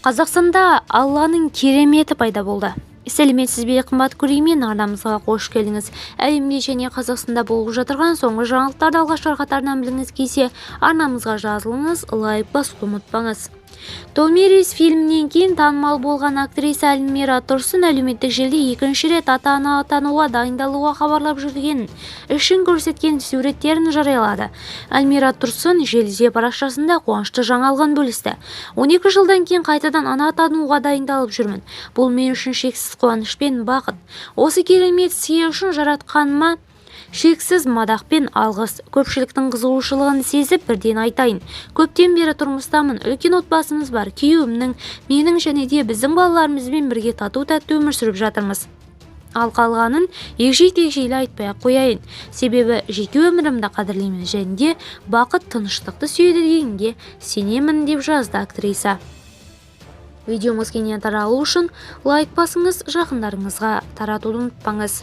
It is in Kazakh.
Қазақстанда Алланың кереметі пайда болды. Сәлеметсіз бе, қымбат көрермен! Арнамызға қош келдіңіз! Әлемде және Қазақстанда болып жатырған соңғы жаңалықтарды алғашқылар қатарынан білгіңіз келсе, арнамызға жазылыңыз, лайк басуды ұмытпаңыз. «Томирис» фильмінен кейін танымал болған актриса Эльмира Тұрсын әлеуметтік желіде екінші рет ата-ана атануға дайындалуға хабарлап жүргенін, ішін көрсеткен суреттерін жариялады. Эльмира Тұрсын желіде парақшасында қуанышты жаңалығын бөлісті. «12 жылдан кейін қайтадан ана атануға дайындалып жүрмін. Бұл мен үшін шексіз қуаныш пен бақыт. Осы керемет сый үшін Жаратқаныма шексіз мадақ пен алғыс. Көпшіліктің қызығушылығын сезіп, бірден айтайын. Көптен бері тұрмыстамын, үлкен отбасымыз бар. Күйеуімнің, менің және де біздің балаларымызбен бірге тату-тәтті өмір сүріп жатырмыз. Ал қалғанын егжей-тегжейлі айтпай ақ қояйын. Себебі жеке өмірімді қадірлеймін және де бақыт тыныштықты сүйеді дегенге сенемін», – деп жазды актриса. Видеомыз кеңінен таралу үшін лайк басыңыз, жақындарыңызға таратуды ұмытпаңыз.